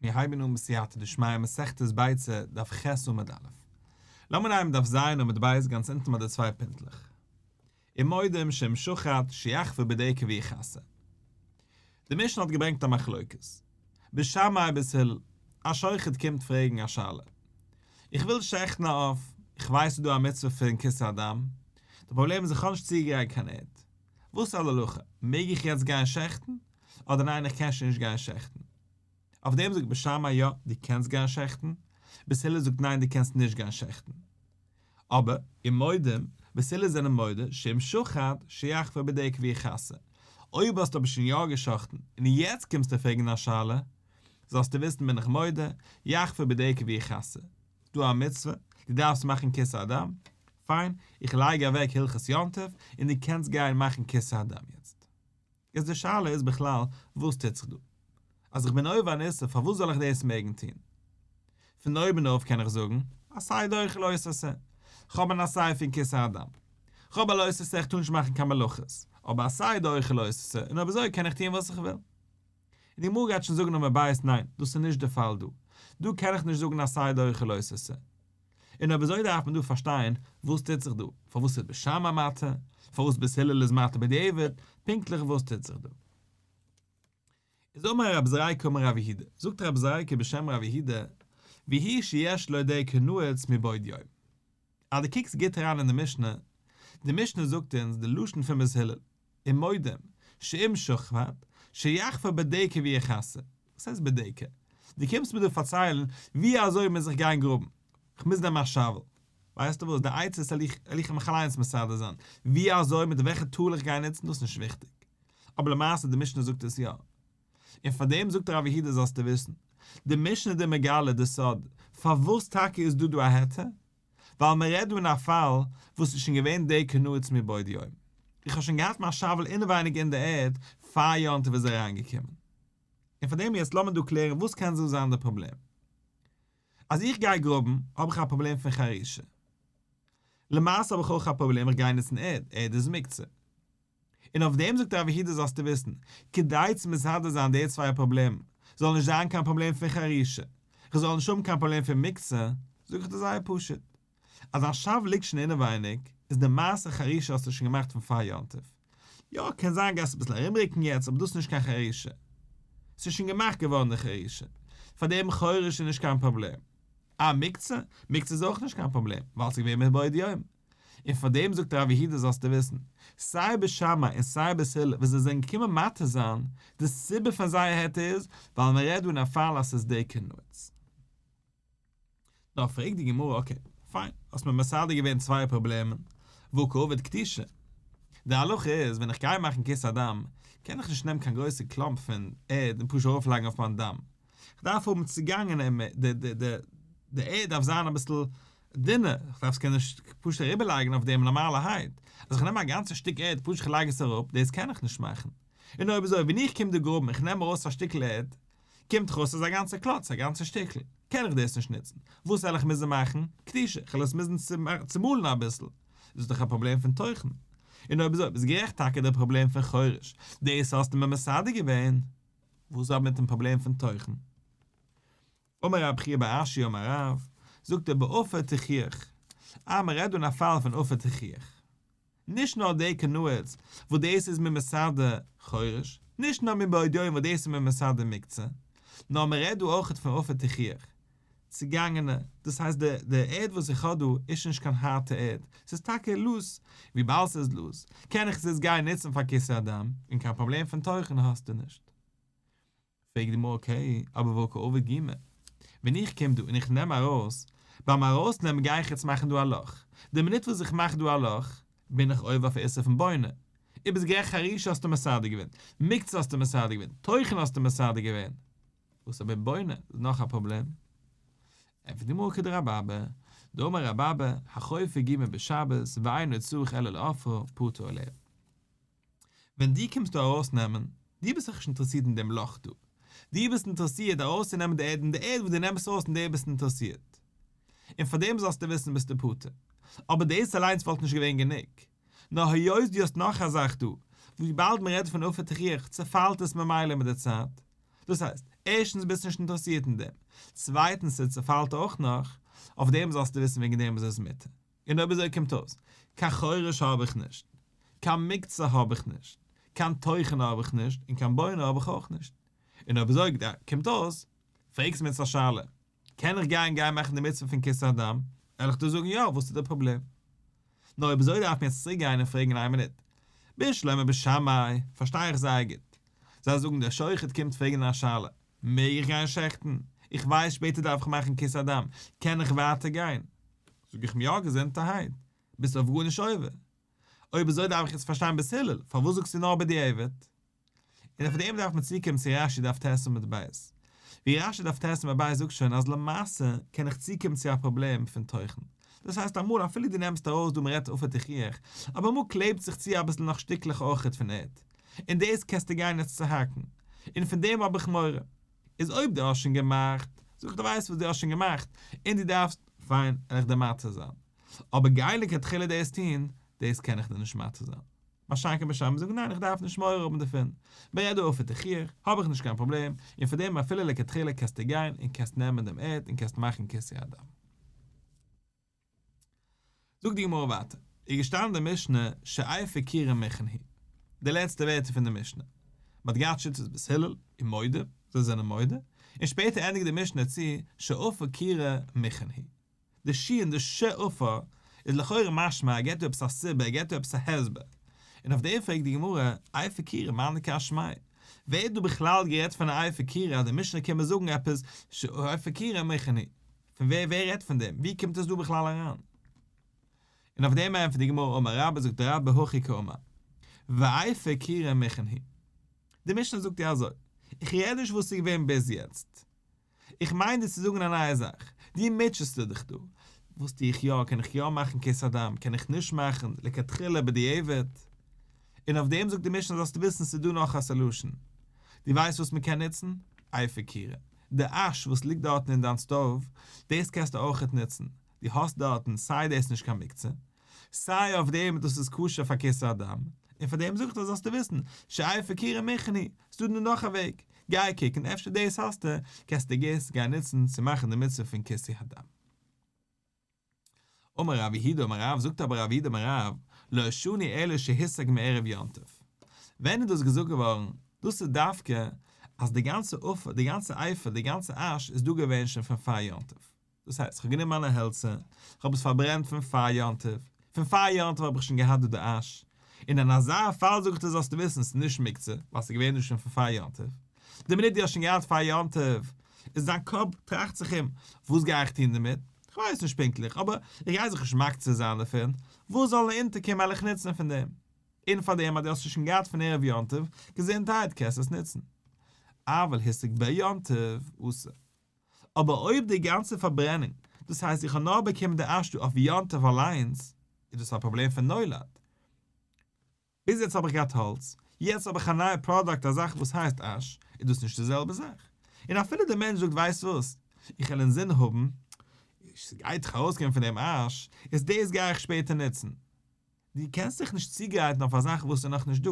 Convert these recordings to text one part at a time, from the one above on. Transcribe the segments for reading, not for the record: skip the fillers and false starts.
מיר הייבן אן בסייעתא דשמיא מסכת ביצה דף ח' עמוד א'. לאמיר אנהייבן דף ז' עמוד ב' גאנץ אונטן ביי די צוויי פינטלעך. ומודים שאם שחט שיחפור בדקר ויכסה. די משנה האט געברענגט א מחלוקת. בית שמאי בית הלל. א שוחט קומט פרעגן א שאלה. איך וויל שעכטן א עוף, איך ווייס ס'איז דא א מצוה פון כיסוי הדם, די פראבלעם איז איך האב נישט צוגעגרייט קיין ערד. וואס איז הלכה? מעג איך יעצט גיין שעכטן? אדער ניין איך קען שוין נישט גיין שעכטן? אויף דעם זאגט בית שמאי יא דו קענסט גיין שעכטן, בית הלל זאגט ניין דו קענסט נישט גיין שעכטן. אבער, ומודים, בית הלל זענען מודה, שאם שחט, שיחפור בדקר ויכסה. אויב האסטו אבער שוין יא געשאכטן, און יעצט קומסטו פרעגן א שאלה, זאלסטו וויסן בין איך מודה, יחפור בדקר ויכסה. דא א מצוה, דו דארפסט מאכן כיסוי הדם, פיין, איך לייג אוועק הלכות יום טוב, און דו קענסט גיין מאכן כיסוי הדם יעצט. יעצט די שאלה איז בכלל וואס טוט זיך דא? אז איך בין עובר אן איסור פארוואס זאל איך דאס מעגן טון? פון אויבן אויף קען איך זאגן, עשה דוחה לא תעשה. כ'האב אן עשה פון כיסוי הדם. כ'האב א לא תעשה איך טאר נישט מאכן קיין מלאכות. אבער עשה דוחה לא תעשה און אויב אזוי קען איך טון וואס איך וויל. און די גמרא גייט שוין זאגן עמוד ב' ניין דאס איז נישט די פאל דא. דא קען איך נישט זאגן עשה דוחה לא תעשה. און אויב אזוי דארף מען דא פארשטיין וואס טוט זיך דא, פארוואס איז בית שמאי מתיר, פארוואס בית הלל איז מתיר בדיעבד, פונקטליך וואס טוט זיך דא. איז אמר רב זריקא אמר רב יהודה, זאגט רב זריקא בשם רב יהודה, והוא שיש לו דקר נעוץ מבעוד יום. אז דו קוקסט גוט אריין אין די משנה, די משנה זאגט אונז די לשון פון בית הלל, ומודים, שאם שחט, שיחפור בדקר ויכסה. וואס הייסט בדקר? דו קומסט מיר דא פארציילן ווי אזוי מוז איך גיין גראבן? כ'מוז נעמען א שאוועל. ווייסטו וואס, די עצה איז וועל איך מיך אליינס מסדר זיין. ווי אזוי, מיט וועלכע tool איך גיי נוצן, דאס איז נישט וויכטיג. אבער למעשה די משנה זאגט עס יא. און פאר דעם זאגט רב יהודה זאלסטו וויסן, די משנה איז דיר מגלה די סוד, פארוואס טאקע איז דא דא א היתר? ווייל מען רעדט דא אין א פאל וואס איז שוין געווען דקר נעוץ מבעוד יום. איך האב שוין געהאט מיין שאוועל אינעווייניג אין די ערד פאר יום טוב איז אריינגעקומען. און פאר דעם יעצט לאמיר דא קלערן וואס קען דא זיין די פראבלעם. אז איך גיי גראבן האב איך א פראבלעם פון חרישה. למעשה האב איך אויך א פראבלעם איך גיי נוצן ערד, ערד איז מוקצה. און אויף דעם זאגט רב יהודה זאלסטו וויסן, כדי צו מסדר זיין די צוויי פראבלעמען, זאל נישט זיין קיין פראבלעם פון חרישה, כ'זאל נישט האבן קיין פראבלעם פון מוקצה, זאג איך דיר זייער פשוט, אז א שאוול ליגט שוין אינעווייניג, איז די מעשה חרישה האסטו שוין געמאכט פון פאר יום טוב. יא, קען זיין גייסט אביסל ארומרוקן יעצט, אבער דאס איז נישט קיין חרישה. ס'איז שוין געמאכט געווארן די חרישה. פאר דעם חורש איז נישט קיין פראבלעם. אה, מוקצה? מוקצה איז אויך נישט קיין פראבלעם, ווייל ס'איז געווען מבעוד יום. און פאר דעם זאגט רב יהודה זאלסטו וויסן, סיי בית שמאי און סיי בית הלל ווען זיי זענען געקומען מתיר זיין, די סיבה פון זייער היתר איז ווייל מען רעדט דא אין א פאל אז ס'איז דקר נעוץ. נאר פרעגט די גמרא okay, פיין, האסט מיר מסדר געווען צוויי פראבלעמען, והא קא עביד כתישה. די הלכה איז ווען איך גיי מאכן כיסוי הדם, קען איך נישט נעמען קיין גרויסע קלאמפ פון ערד און פשוט ארויפלייגן אויף מיין דם, כ'דארף האבן צוגאנגענע די ערד דארף זיין אביסל דינער, כ'דארף עס קענען פשוט אריבערלייגן אויף דעם נארמאלערהייט, אז איך נעם א גאנצע שטיק ערד פשוט איך לייג עס אראפ, דאס קען איך נישט מאכן. און אויב אזוי ווען איך קום דא גראבן איך נעם ארויס א שטיקל ערד, קומט דאך אויס אז א גאנצע קלאץ, א גאנצע שטיקל, קען איך דאס נישט נוצן, וואס וועל איך מוזן מאכן? כתישה, כ'וועל עס מוזן צומאלן אביסל, דאס איז דאך א פראבלעם פון טוחן. און אויב אזוי ביסט גערעכט טאקע דער פראבלעם פון חורש, דאס האסטו מיר מסדר געווען, וואס איז אבער מיטן פראבלעם פון טוחן? אמר רב חייא בר אשי אמר רב, זאגט ער בעפר תוכיח, אה מען רעדט דא אין א פאל פון עפר תוכיח, נישט נאר דקר נעוץ וואס דאס איז מיר מסדר חורש, נישט נאר מבעוד יום וואס דאס איז מיר מסדר מוקצה, נאר מען רעדט דא אויכעט פון עפר תוכיח, צוגאנגענע, דאס הייסט די די ערד וואס איך האב דא איז שוין נישט קיין הארטע ערד, ס'איז טאקע לוז, וויבאלד ס'איז לוז, קען איך עס יעצט גיין נוצן פאר כיסוי הדם, און קיין פראבלעם פון טוחן האסטו נישט. פרעגט די גמרא okay, אבער והא קא עביד גומא? ווען איך קום דא און איך נעם ארויס, ביים ארויסנעמען גיי איך יעצט מאכן דא א לאך, די מינוט וואס איך מאך דא א לאך, בין איך עובר אויף איסור פון בונה. איר ביסט גערעכט חרישה האסטו מסדר געווען, מוקצה האסטו מסדר געווען, טוחן האסטו מסדר געווען. וואס אבער בונה איז נאך א פראבלעם. ענטפערט די גמרא כדרבי אבא, דאמר רבי אבא, החופר גומא בשבת ואינו צריך אלא לעפרה פטור עליה. ווען דו קומסט דא ארויסנעמען, דו ביסט דאך נישט אינטערעסירט אין דעם לאך דא, דו ביסט אינטערעסירט ארויסצונעמען די ערד און די ערד וואס דו נעמסט ארויס אין דער ביסטו אינטערעסירט. און פאר דעם זאלסטו וויסן ביסטו פטור. אבער דאס אליינס וואלט נישט געווען גענוג. נאר היות דו האסט נאך א זאך דא, וויבאלד מען רעדט פון עפר תוכיח צעפאלט עס ממילא מיט די צייט. דאס הייסט, ערשטנס ביסט נישט אינטערעסירט אין דעם, צווייטנס ס'צעפאלט אויך נאך, אויף דעם זאלסטו וויסן וועגן דעם איז עס מותר. און אויב אזוי קומט אויס, קיין חורש האב איך נישט, קיין מוקצה האב איך נישט, קיין טוחן האב איך נישט, און קיין בונה האב איך אויך נישט. און אויב אזוי קומט אויס, פרעגסט מיר יעצט א שאלה, קען איך גיין גיין מאכן די מצוה פון כיסוי הדם? וועל איך דיר זאגן יא, וואס איז די פראבלעם? נאר אויב אזוי דארף מען יעצט צוריק גיין און פרעגן איין מינוט. בשלמא בית שמאי, פארשטיי איך זייער גוט. זיי זאגן דער שוחט קומט פרעגן א שאלה, מעג איך גיין שעכטן? איך ווייס שפעטער דארף איך מאכן כיסוי הדם, קען איך ווייטער גיין? זאג איך אים יא געזונטערהייט, ביסט אויף גארנישט עובר. אויב אזוי דארף איך יעצט פארשטיין בית הלל, פארוואס זאגסטו נאר בדיעבד? און אויף דעם דארף מען צוקומען צו רש"י דף ט' עמוד ב', ווי רש"י דף ט' עמוד ב' זאגט שוין אז למעשה קען איך צוקומען צו א פראבלעם פון טוחן, דאס הייסט אמאל אפילו דו נעמסט ארויס דא מ'רעדט עפר תוכיח, אבער אמאל קלעבט זיך צו אביסל נאך שטיקלעך אויכעט פון ערד, און דאס קענסטו גיין יעצט צוהאקן, און פון דעם האב איך מורא. איז אויב דו האסט שוין געמאכט, זאג איך דו ווייסט וואס דו האסט שוין געמאכט, און דו דארפסט, פיין, וועל איך דיר מתיר זיין. אבער גיין לכתחילה דאס טון, דאס קען איך דיר נישט מתיר זיין. מה שאין כן בית שמאי זאגן ניין איך דארף נישט מורא האבן דערפון, מ'רעדט דא עפר תוכיח, האב איך נישט קיין פראבלעם, און פאר דעם אפילו לכתחילה קענסטו גיין און קענסט נעמען דעם ערד און קענסט מאכן כיסוי הדם. זאגט די גמרא ווייטער, איז געשטאנען אין די משנה שאפר כירים מוכן הוא, די לעצטע ווערטער פון די משנה, מען האט געהאט שיטת בית הלל ומודים, זיי זענען מודה, און שפעטער ענדיגט די משנה צו שאפר כירה מוכן הוא. די שין די שאפר איז לכאורה משמע ער געבט דא עפעס א סיבה ער געבט דא עפעס א הסבר, און אויף דעם פרעגט די גמרא, אפר כירה מאי דקא שמעיה, ווער האט דא בכלל גערעדט פון א אפר כירה אז די משנה קומט מיר זאגן עפעס שאפר כירה מוכן הוא, פון ווער ווער רעדט פון דעם ווי קומט עס דא בכלל אריין? און אויף דעם ענטפערט די גמרא אמר רבה זאגט רבה הכי קאמר ואפר כירה מוכן הוא, די משנה זאגט דיר אזוי, איך רעד נישט וואס איז געווען ביז יעצט, איך מיין דיר צו זאגן א נייע זאך, דו מוטשעסטו דיך דא, וואס טו איך יא, קען איך יא מאכן כיסוי הדם, קען איך נישט מאכן, לכתחילה בדיעבד? און אויף דעם זאגט די משנה זאלסטו וויסן ס'איז דא נאך א solution, דו ווייסט וואס מ'קען נוצן? אפר כירה, די אש וואס ליגט דארטן אין דיין stove, דאס קענסטו אויכעט נוצן, דו האסט דארטן סיי דאס נישט קיין מוקצה, סיי אויף דעם דאס איז כשר פאר כיסוי הדם, און פאר דעם זאג איך דיר זאלסטו וויסן, שאפר כירה מוכן הוא, ס'דא דא נאך א וועג, גיי קוקן אפשר דאס האסטו, קענסטו געס גיין נוצן צו מאכן די מצוה פון כיסוי הדם. אמר רב יהודה אמר רב, זאגט אבער רב יהודה אמר רב, לא שנו אלא שהוסק מערב יום טוב. ווען איז דאס געזאגט געווארן? דאס איז דווקא אז די גאנצע עפר, די גאנצע אפר, די גאנצע אש איז דא געווען שוין פון פאר יום טוב. דאס הייסט, איך האב גענומען מיינע העלצער, איך האב עס פארברענט פון פאר יום טוב, פון פאר יום טוב האב איך שוין געהאט דא די אש, און אין אזא פאל זאג איך דיר זאלסטו וויסן ס'איז נישט מוקצה, ווייל ס'איז געווען דא שוין פון פאר יום טוב. די מינוט דו האסט שוין געהאט פאר יום טוב, איז דיין קאפ טראכט זיך אים, וואס גיי איך טון דערמיט? איך ווייס נישט פונקטליך, אבער איך גיי זיך נישט מקצה זיין דערפון, וואס זאל אונטערקומען וועל איך נוצן פון דעם. און פאר דעם אז דו האסט עס שוין געהאט פון ערב יום טוב, געזונטהייט קענסט עס נוצן. אבל הוסק ביום טוב, אסור. אבער אויב די גאנצע פארברענונג, דאס הייסט איך האב נאר באקומען די אש דא אויף יום טוב אליינס, איז דאס א פראבלעם פון נולד. ביז יעצט האב איך געהאט האלץ, יעצט האב איך א נייע פראדאקט א זאך וואס הייסט אש, איז דאס נישט די זעלבע זאך. און אפילו דער מענטש זאגט ווייסט וואס, איך וועל אינזין האבן, ס'גייט דאך ארויסקומען פון דעם אש, איז דאס גיי איך שפעטער נוצן. דו קענסט זיך נישט צוגרייטן אויף א זאך וואס איז נאכנישט דא.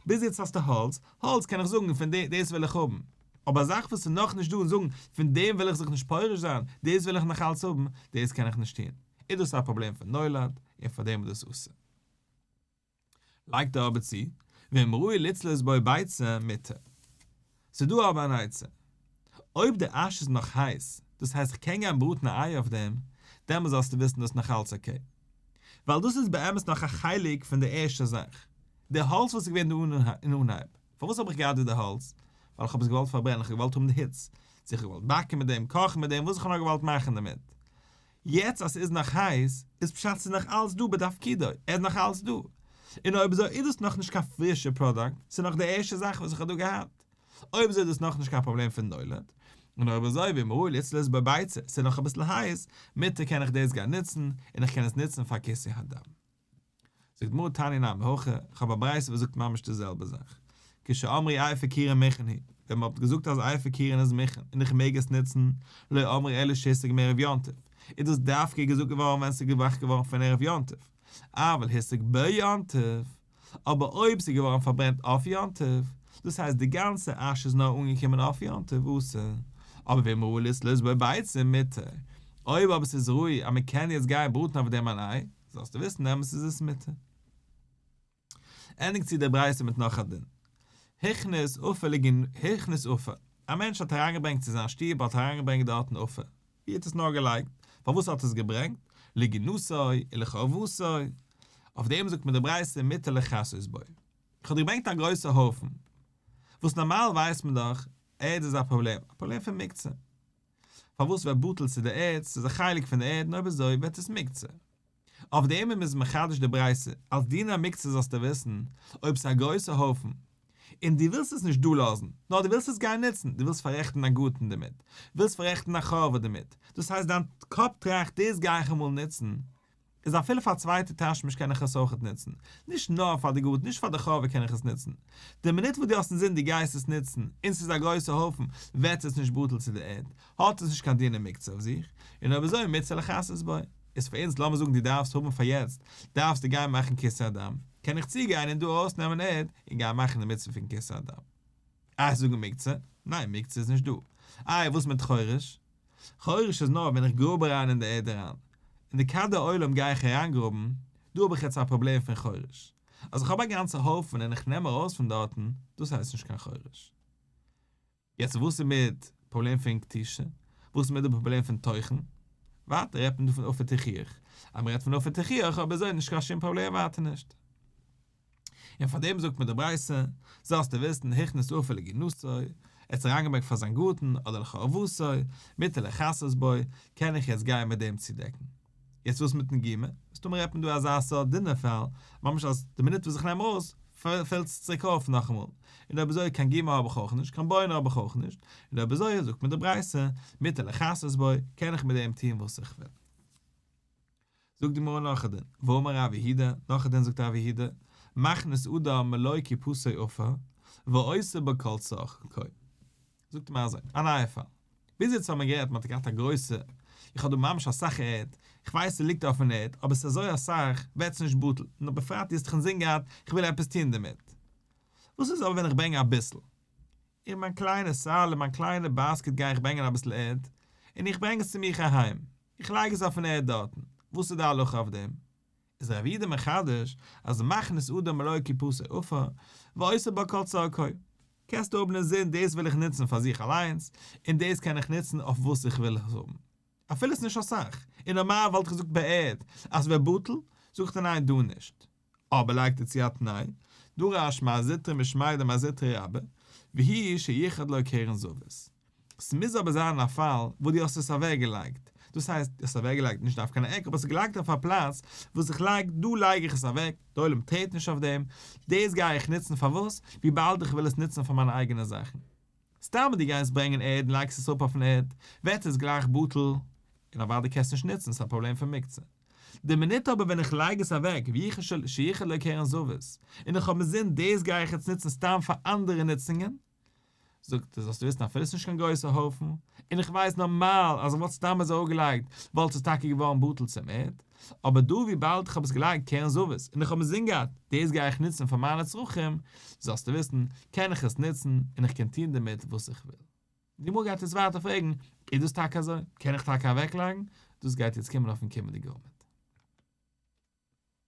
ביז יעצט האסטו האלץ, האלץ קען איך זאגן פון דאס וויל איך האבן. אבער א זאך וואס איז נאכנישט דא און זאגן פון דעם וויל איך זיך נישט פורש זיין, דאס וויל איך נאך אלץ האבן, דאס קען איך נישט טון. איז דאס א פראבלעם פון נולד, און פאר דעם איז דאס אסור. לייגט ער אבער צו, ואם ראוי לצלות בו ביצה מותר. ס'דא אבער אן עצה. אויב די אש איז נאך הייס, דאס הייסט איך קען גיין בראטן א איי אויף דעם, דעמאלס זאלסטו וויסן דאס נאך אלץ okay. ווייל דאס איז באמת נאך א חלק פון די ערשטע זאך. די האלץ וואס איז געווען דא אין אנהייב. פארוואס האב איך געהאט דא די האלץ? ווייל איך האב עס געוואלט פארברענען, איך האב געוואלט האבן די היץ. צו איך האב געוואלט באקן מיט דעם, קאכן מיט דעם, וואס איך האב נאר געוואלט מאכן דערמיט. יעצט אז ס'איז נאך הייס, איז פשט ס'איז נאך אלץ דא בתפקידו, ער איז נאך אלץ דא. און אויב אזוי איז דאס נאכנישט קיין פרישע פראדאקט, ס'איז נאך די ערשטע זאך וואס איך האב דא געהאט. אויב אזוי איז דאס נאכנישט קיין פראבלעם פון נולד. און אויב אזוי ואם ראוי לצלות בו ביצה, ס'איז נאך אביסל הייס, מותר קען איך דאס גיין נוצן, און איך קען עס נוצן פאר כיסוי הדם. זאגט גמרא תניא נמי הכי, איך האב א ברייתא וואס זאגט ממש די זעלבע זאך, כשאמרו אפר כירים מוכן הוא, ווען מען האט געזאגט אז אפר כירים איז מוכן און איך מעג עס נוצן, לא אמרו אלא שהוסק מערב יום טוב, איז דאס דווקא געזאגט געווארן ווען ס'איז געמאכט געווארן פון ערב יום טוב, אבל הוסק ביום טוב, אבער אויב ס'איז געווארן פארברענט אויף יום טוב, דאס הייסט די גאנצע אש איז נאר אנגעקומען אויף יום טוב אסור, אבער ואם ראוי לסלות בו ביצה מותר, אויב אבער ס'איז ראוי אז מ'קען יעצט גיין בראטן אויף דעם אן איי, זאלסטו וויסן דעמאלטס איז עס מותר. ענדיגט צו די ברייתא מיט נאך א דין. הכניס עפר לגינ הכניס עפר, א מענטש האט אריינגעברענגט צו זיין שטוב האט אריינגעברענגט דארטן עפר, ווי האט עס נאר געלייגט? פארוואס האט עס געברענגט? לגינתו ולחורבתו. אויף דעם זאגט מיר די ברייתא מותר לכסות בו. איך האב דיר געברענגט א גרויסע הויפן, וואס נארמאל ווייסט מען דאך, ערד איז א פראבלעם, א פראבלעם פון מוקצה. פארוואס ווערט בטל צו די ערד, ס'איז א חלק פון די ערד און אויב אזוי ווערט עס מוקצה. אויף דעם איז מחדש די ברייתא, אלס דיני מוקצה זאלסטו וויסן, אויב ס'איז א גרויסע הויפן, און דו ווילסט עס נישט דא לאזן, נאר דו ווילסט עס גיין נוצן, דו ווילסט פאררעכטן א גארטן דערמיט, ווילסט פאררעכטן א חורבה דערמיט, דאס הייסט דיין קאפ טראכט דאס גיי איך אמאל נוצן, איז אפילו פאר א צווייטע תשמיש קען איך עס אויכעט נוצן, נישט נאר פאר די גארטן, נישט פאר די חורבה קען איך עס נוצן. די מינוט וואס דו האסט אינזין דו גייסט עס נוצן, און ס'איז א גרויסע הויפן, ווערט עס נישט בטל צו די ערד, האט עס נישט קיין דיני מוקצה אויף זיך, און אויב אזוי מותר לכסות בו. איז פאר אונז לאמיר זאגן דו דארפסט האבן פאר יעצט, דארפסטו גיין מאכן כיסוי הדם, קען איך צוגיין און דא ארויסנעמען ערד און גיין מאכן די מצוה פון כיסוי הדם. איי זאגן מוקצה? ניין מוקצה איז נישט דא. איי וואס מיט חורש? חורש איז נאר ווען איך גראב אריין אין די ערד אריין. אין די כדור עולם גיי איך אריינגראבן, דא האב איך יעצט א פראבלעם פון חורש. אז איך האב א גאנצע הויפן און איך נעם ארויס פון דארטן, דאס הייסט נישט קיין חורש. יעצט וואס איז מיט פראבלעם פון כתישה? וואס איז מיט די פראבלעם פון טוחן? ווייטער רעדט מען דא פון עפר תוכיח. אז מען רעדט פון עפר תוכיח אויב אזוי נישט קיין שום פראבלעם ווייטער נישט. און פאר דעם זאגט מיר די ברייתא, זאלסטו וויסן הכניס עפר לגינתו, ער האט עס אריינגעברענגט פאר זיין גארטן אדער לחורבתו, מותר לכסות בו, קען איך יעצט גיין מיט דעם צודעקן. יעצט וואס מיטן גומא? מסתמא רעדט מען דא אזא סארט דינע פאל, ממש אז די מינוט וואס איך נעם ארויס, פילט עס צוריק אויף נאכאמאל. און אויב אזוי קיין גומא האב איך אויך נישט, קיין בונה האב איך אויך נישט, און אויב אזוי זאגט מיר די ברייתא, מותר לכסות בו, קען איך מיט דעם טון וואס איך וויל. זאגט די גמרא נאך א דין, ואמר רב יהודה, נאך א דין זאגט רב יהודה, מכניס אדם מלא קופתו עפר, ועושה בה כל צרכו. זאגט אים אזוי, א נייע פאל. ביז יעצט האבן מיר גערעדט, מען האט געהאט א גרויסע, איך האב דא ממש אסאך ערד, איך ווייס ס'ליגט אויפן ערד, אבער ס'איז אזוי אסאך, ווערט עס נישט בטל, און בפרט דו האסט דאך אינזין געהאט, איך וויל עפעס טון דערמיט. וואס איז אבער ווען איך ברענג אביסל? אין מיין קליינע סל, אין מיין קליינע basket גיי איך ברענגען אביסל ערד, און איך ברענג עס צו מיך אהיים, איך לייג עס אויפן ערד דארטן, וואס איז די הלכה אויף דעם? איז רב יהודה מחדש אז מכניס אדם מלא קופתו עפר ועושה בה כל צרכו. קענסטו האבן אינזין דאס וויל איך נוצן פאר זיך אליינס, און דאס קען איך נוצן אויף וואס איך וויל עס האבן. אפילו עס איז נישט אסאך, און נארמאל וואלט איך געזאגט ביי ערד אז ס'ווערט בטל, זאגט ער ניין דא נישט. אבער לייגט ער צו א תנאי, דרש מר זוטרא משמיה דמר זוטרא רבה, והוא שייחד לו קרן זווית. ס'מוז אבער זיין א פאל וואס דו האסט עס אוועקגעלייגט, דאס הייסט, דו האסט אוועקגעלייגט נישט דווקא אין א עק, אבער עס איז געלייגט אויף א פלאץ וואס איך לייג, דא לייג איך עס אוועק, די עולם טרעט נישט אויף דעם, דאס גיי איך נוצן פארוואס? וויבאלד איך וויל עס נוצן פאר מיינע אייגענע זאכן. סתם אז דו גייסט ברענגען ערד און לייגסט עס אפ אויפן ערד, ווערט עס גלייך בטל, און אוודאי קענסט נישט נוצן, ס'איז א פראבלעם פון מוקצה. די מינוט אבער ווען איך לייג עס אוועק שייחד לו קרן זווית, און איך האב אינזין דאס גיי איך יעצט נוצן סתם פאר אנדערע נוצונגען, זאגט ער זאלסטו וויסן אפילו עס איז נישט קיין גרויסע הויפן, און איך ווייס נארמאל אז איך וואלט סתם אזוי אפגעלייגט וואלט עס טאקע געווארן בטל צום ערד, אבער דא וויבאלד איך האב עס געלייגט קרן זווית און איך האב אינזין געהאט דאס גיי איך נוצן פאר מיינע צרכים, זאלסטו וויסן קען איך עס נוצן און איך קען טון דערמיט וואס איך וויל. די גמרא גייט יעצט ווייטער פרעגן, איז דאס טאקע אזוי? קען איך טאקע אוועקלייגן? דאס גייט יעצט קומען אויפן קומענדיגע עמוד.